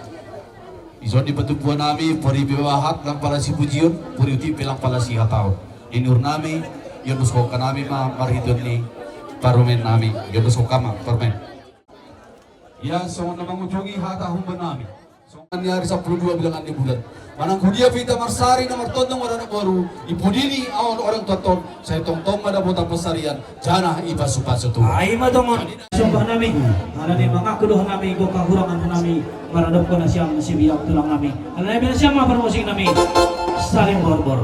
Ison ni patumpuan nami, pori be bahat lang pala sipujion, pori utik pe lang pala sihataon. Ninihur nami, iondoskon hanami ma marhiteon ni parumaen nami, iondoskon hanami ma parumaen. Ia songon na mangujungi hata humbani nami. Songon ni ari sampulu dua bilangan ni bulan. Manang hudia pe hita marsari na martondong maranak boru, di pudi ni aon orang tuaton, sai tongtong ma dapotan pansarian, janah i pasu-pasu Tuhan. Ai ma tongon. Sombah nami, alani mangaku do hanami, gok hahurangan nami, maradophon na siam sibiak tulang nami. Alani be na siam ma parmusik nami. Saling borbor.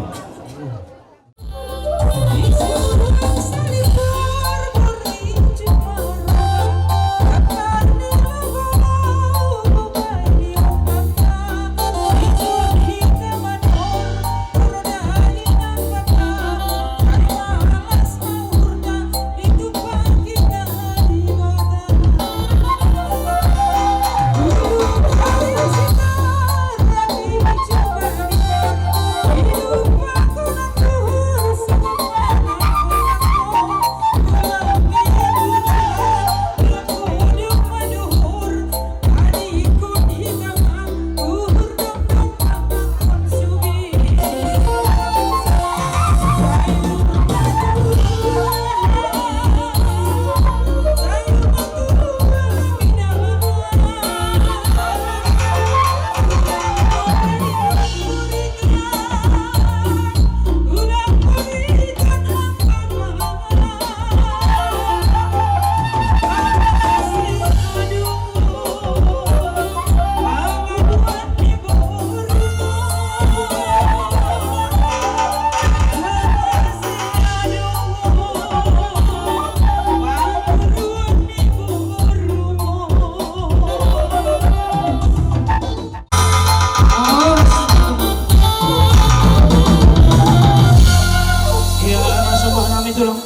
Ia, na sombah nami tulang.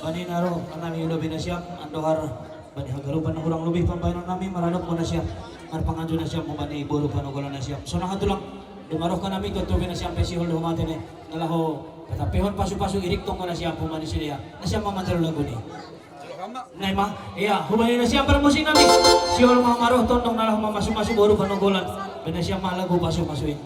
Bani na ro hanami ulo be na siam, andohar bani hagarupan na hurang lobi pambahenon nami, maradophon na siam, marpanganju na siam, mambani boru panogolan na siam. Sonang hatulang, dumma roh hanami, tuattua be na siam pe sihol do mate ne, na laho patampehon pasu-pasu, irik tonggo na siam, mambani sidea, na siam ma manjalo lagu ni. Na i ma, ia, hubani na siam parmusik nami. Sihol ma maroh tondong na laho mamasu-masu boru panogolan. Be na siam ma lagu pasu-pasu i.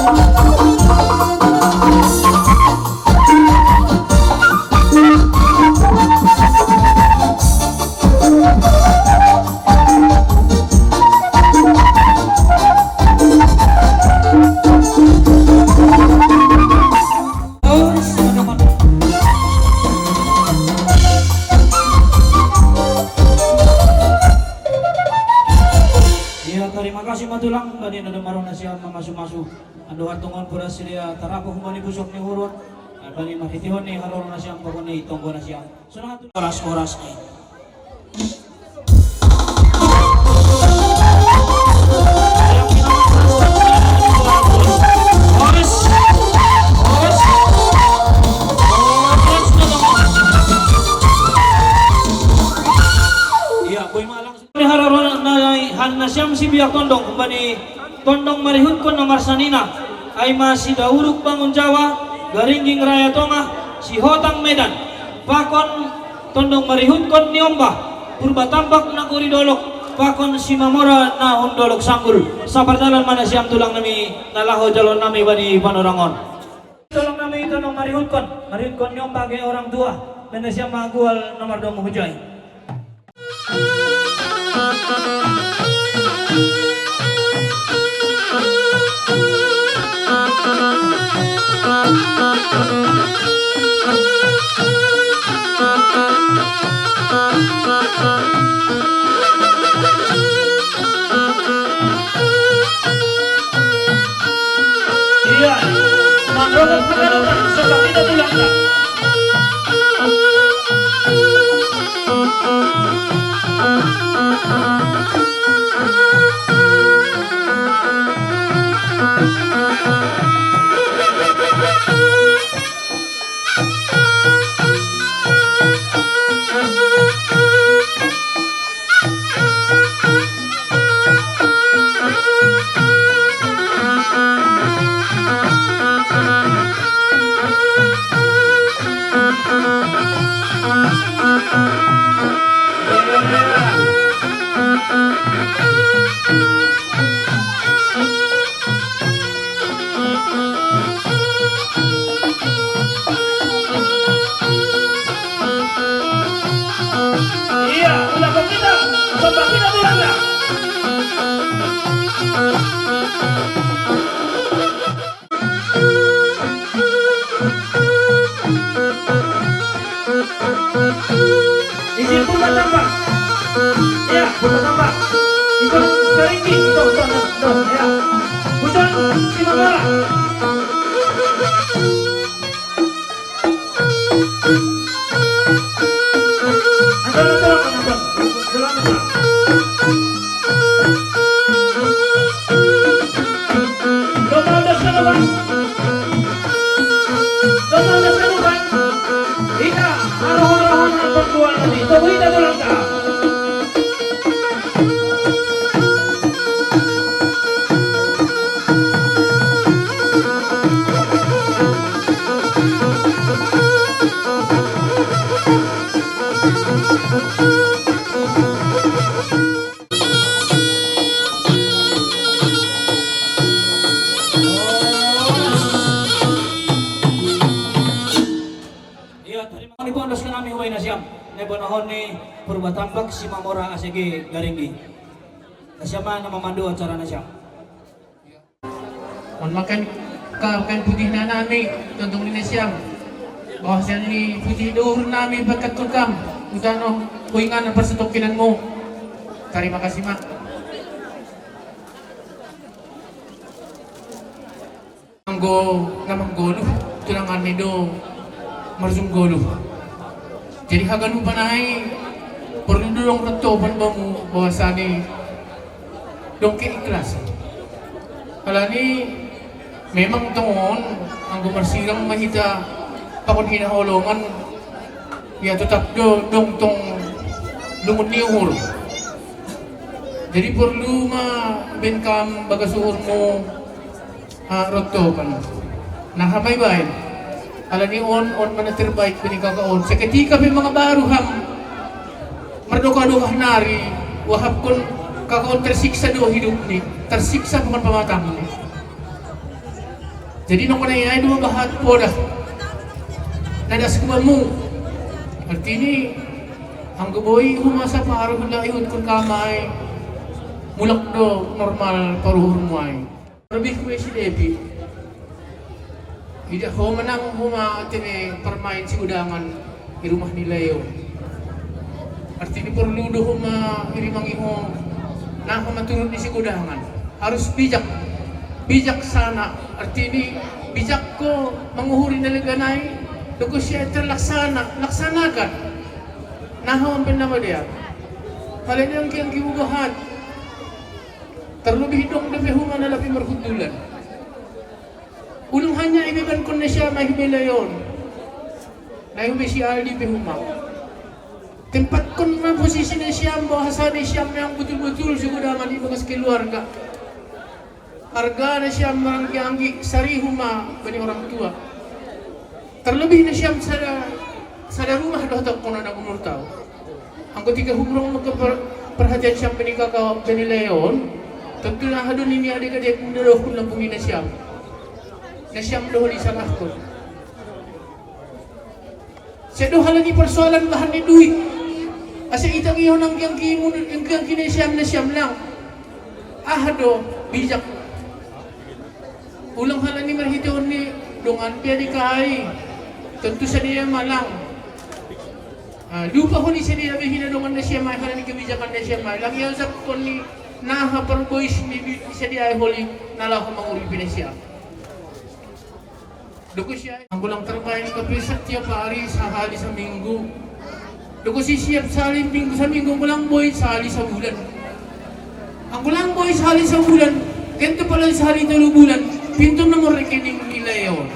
Ya, terima kasih matulang bani na dumaro nasiam mamasu-masu. Ando hartongon poda sidia tarapuh bani pusok ni hurun. Bani marhitihon ni haroro nasiam, pokokni tonggo nasiam. Sonang tu oras-oras ni. Iya, boy malang. Ni haroro na han nasiam si biak tondong, bani tondong marihutkon na marsanina, ai ma si Dauruk Bangun Jawa, Garingging Raya Tongah, si Hotang Medan, pakon tondong marihutkon ni Ombah, Purba Tambak nagori Dolok, pakon si Mamora na hun Dolok Sanggul. Sapardalan ma nasiam tulang nami, na laho jalo nami bani panorangon. Tulang nami tondong marihutkon, marihutkon ni Ombah ge orang tua, bani nasiam ma gual na mardomu hujai. Iya, mangrobot haganupan, sebab kita tulang tak. Iya, ulah kita, coba kita bilang dah. Izin pun tambah. Ya, pun tambah. Itu sering itu, itu, itu, itu, ya. Hujan si Mamora. Anton, anton, anton. Jalan, anton. Domol das kanuban. Domol das kanuban. Ita, aroh-arohan anton duan tadi. Tuh, ita tulang ta. Iya, tarima kasih bondos ka nami hubai nasiam. Nai bonohon ni Purba Tambak si Mamora A C G Garinggi. Nasiam ma na mamandu acara nasiam. Wan makan ka, makan putih na nami, tondong ni nasiam. Bahwasanya ni putih dohor nami bakat tukam, utano kuingan persetokinan mu. Tarima kasih, Mak. Anggo na manggoluh, tulangan ni do marjunggoluh. Jadi haganupan ai, porlu do dong rottopan bamu, bahwasani dong ke ikhlas. Alani memang tongon, anggo marsirang ma hita pakon hinaholongan, ya tetap do dong tong lungun ni uhur. Jadi porlu ma ben kam bagas uhurmu, ah, rottopan. Nah, hama ibaen. Alani on, on ma na terbaik bani kakak on. Seketika pe mangabaru ham. Mardoka-doka nari, wahapkon kakak on tersiksa do hidupni. Tersiksa bukan pamatangni. Jadi nang kona ai dua bahat poda. Nadas kubamu. Artini anggo boi huma saparuh da ihutkon kama ai, mulak do normal paruhurmu ai. Lebih kue si Devi. Ida ho manang huma tene permain si udangan di rumah ni Leo. Artini perlu do huma irimangi ho. Nah, huma turun di si udangan. Harus bijak. Bijaksana. Artini bijak ko manguhuri na legan ai. Dogo si terlaksana. Laksanakan. Nah, huma penama dia. Kalian yang kian kibugahat. Terlebih dong dope huma na lapi marhundulan. Ulang hanya ibebankon na siam ai hubelai on. Na ibe si Aldi pe huma. Tempatkon ma posisi na siam, bahasa na siam yang betul-betul sudah mandi bagas keluarga. Harga na siam maranggi-anggi sari huma bani orang tua. Terlebih na siam sada, sada rumah doh tak kona na umur tau. Anggo tiga hubrong maka per, perhatian siam bani kakak bani Leon. Tentu na hadun ini adik-adik muda doh pun lampung ini siam. Na siam doh disalahkon. Sedo halani persoalan bahan ni duit. Asa itang iyo nang kiang kimun, nang kiang kine siam na siam lang. Ah do, bijak. Ulang halani marhiteon ni dongan pia di kai. Tentu sadia malang. Ah, lupa honi sadia behina dongan na siam ai halani kebijakan na siam ai. Lang ia usap koni naha perbois ni sadia ai holi na laho manguri pina siam. Doku siap. Anggo lang terbaik, tapi setiap hari sehari seminggu. Doku si siap sehari minggu seminggu, anggo lang boi sehari sebulan. Anggo lang boi sehari sebulan, tentu paling sehari telu bulan, pintu nomor rekening ni Leon.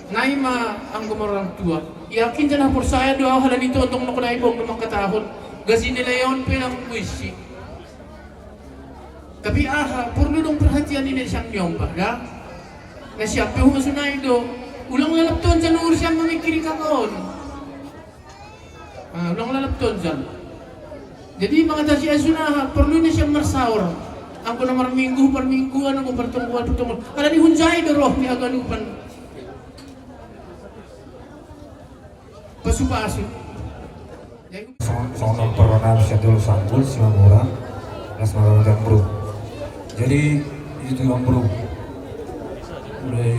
Nai ma anggo orang tua. Yakin janah percaya doa halani tontong nok nai bok nomor katahon. Gasi ni Leon pelang puisi. Tapi aha, porlu dong perhatian ni na siam ni ompah da. Na siam pe huma sunai do. Ulang lalap tonjal urus siam mamikiri kakaon. Ah, ulang lalap tonjal. Jadi mangatasi asun aha, porlu na siam marsaor. Anggo na marminggu, parmingguan, anggo pertemuan, pertemuan. Alani hunjai do roh ni haganupan. Pasu-pasu. Songon perona bisa dulu sanggul Simamura. Las marang jam bro. Jadi itu jam bro. Mulai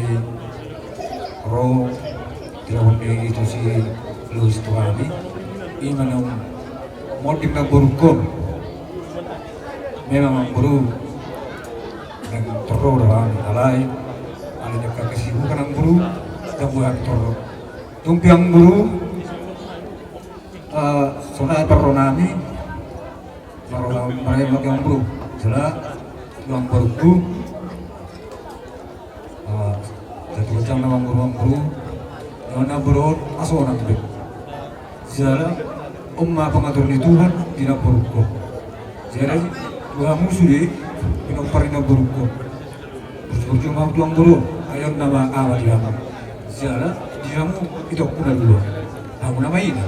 ro tidak mungkin itu si Luis Tuani. Ini mana mau di Memang bro. Dan terro doang alai. Alai dekat kesibukan bro. Dan buat terro. Tumpiang bro. Eh, sonai perronami. Marona maraya magang bro. Jala tuang bro. Eh, jatuh kejang na bang bro, bang bro. Nona bro, aso nang bro. Jala umma pengatur ni Tuhan di na bro. Jala dua musuh di pinompar di na bro. Bersyukur cuma tuang bro. Ayo nama awal di dalam. Siala, diamu itu aku na dua. Aku nama ini.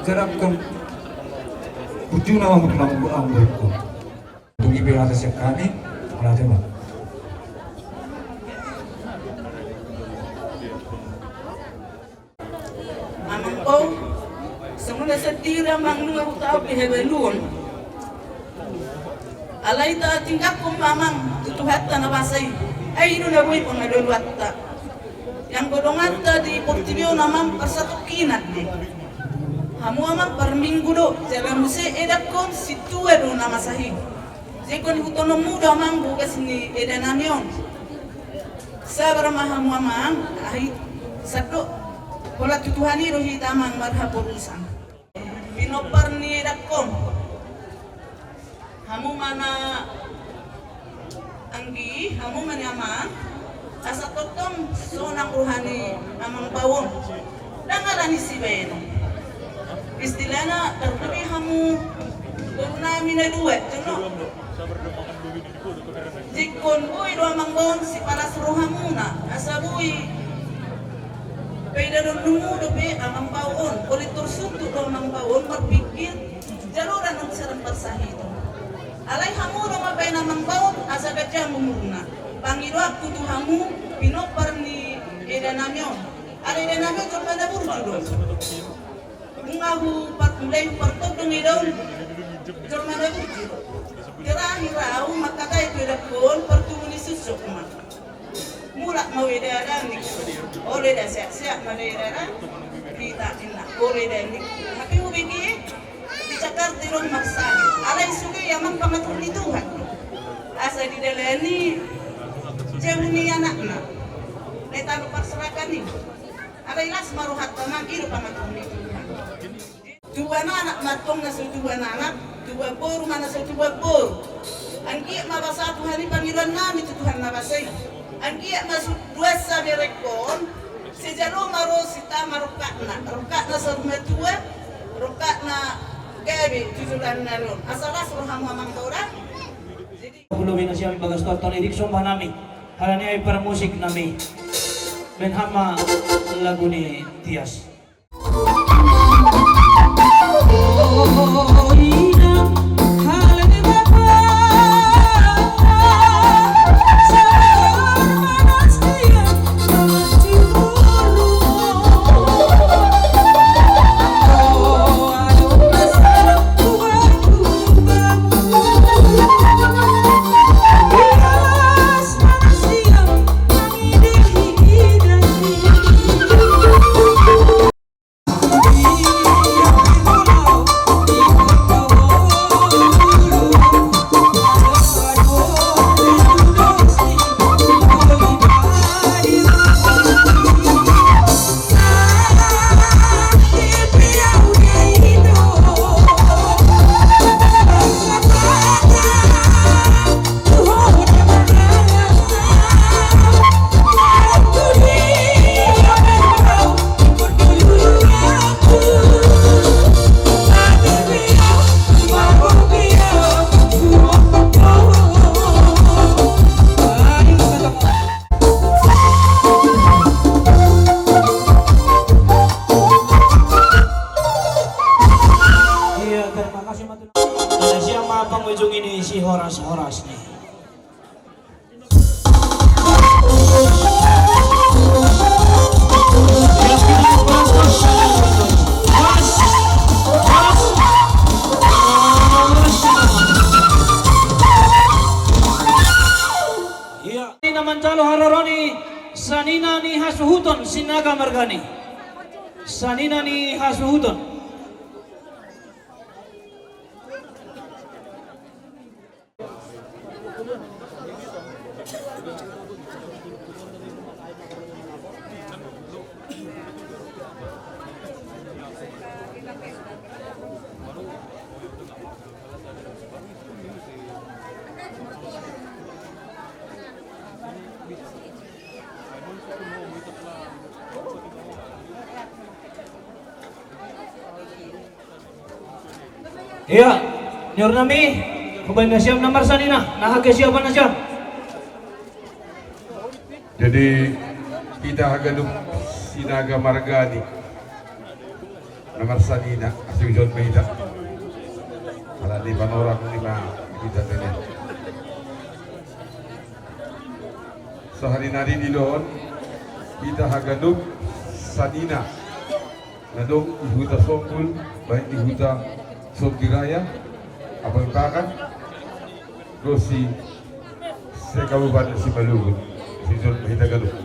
Jarang kan. Ujung nama mutu nama aku ambil aku. Tunggu biar atas yang kami. Mana tema? Amang ko, songon na sandiri amang nunga hutau pe hebaluon. Alai ta tingkapkon ma amang tu Tuhanta na basa i. Ai do na boi pangadoluanta. Yang godonganta di portibi on amang parsatongkinan do. Hamu amang parminggu do, jala muse edakkon sintua do na masa i. Jekon hutononmu do amang bogas ni eda nami on. Sabar ma hamu amang, ahi saddo. Pola tu Tuhan i do hita amang marhaporusan. Pinompar ni edakkon. Hamu mana anggi, hamu mana amang. Asa tongtong sonang roha ni amang Baon. Dang alani sibaenon. Istilahna terlebih hamu boru nami na dua, jono. Jikon boi do amang Baon sipalas rohamuna, asa boi. Paida dondonmu dope amang Baon, oleh tersuntuk do amang Baon berpikir jaloran nang sarang parsahiton. Alai hamu do mabaen amang Baon, asa gajam umurna. Pangidoanku tu hamu, pinompar ni eda nami on. Ala eda nami on jolma na burju do. Unga hu par-, mulai hu partondong eda on jolma na burju do. Terakhir au mangkatai tu edangkon partubu ni susuk ma. Mulak ma eda da ningku. Olo eda, sehat-sehat ma eda da. Hita ninna. Olo eda ningku. Hape hubege di Jakarta i ro marsahit. Alai sude i amang pangatur ni Tuhan. Asa didalani jabu ni anakna. Nai talu parserakan i. Alai las ma rohanta, amang, i do pangatur ni Tuhan. Tubuan anak ma antong na so tubuan anak, tubuan boru ma na so tubuan boru. Anggiat ma basa Tuhan i pangidoan nami tu Tuhan na basa i. Anggiat ma so duansa berengkon, sijalo ma ro sitama rongkapna, rongkapna saur matua, rongkapna gabe tu joloan ni ari on. Asa las rohamu, amang, da ora. Jadi, lobi nasiam i bagas tonton, irik sombah nami. Halani ai parmusik nami. Baen hami ma lagu ni Tias. Iya, terima kasih, Matu. Sia ma pangujung ini si horas-horas nih. Iya. Ini na manjalo haroro ni sanina ni hasuhuton Sinaga margana i. Sanina ni hasuhuton. Iya, niur nami, hubaen nasiam na marsanina, na hake siapan nasiam. Jadi, hita haganup Sinaga margana i na marsanina, asa ujot ma hita. Ala ni panorang ni ma hita tene. Sahali nari dilehon hita haganup sanina na dong di huta Sombul, baik di huta Sombiraya, Abang Pakan, dohot di se-Kabupaten Simalungun, sijolma hita ganup.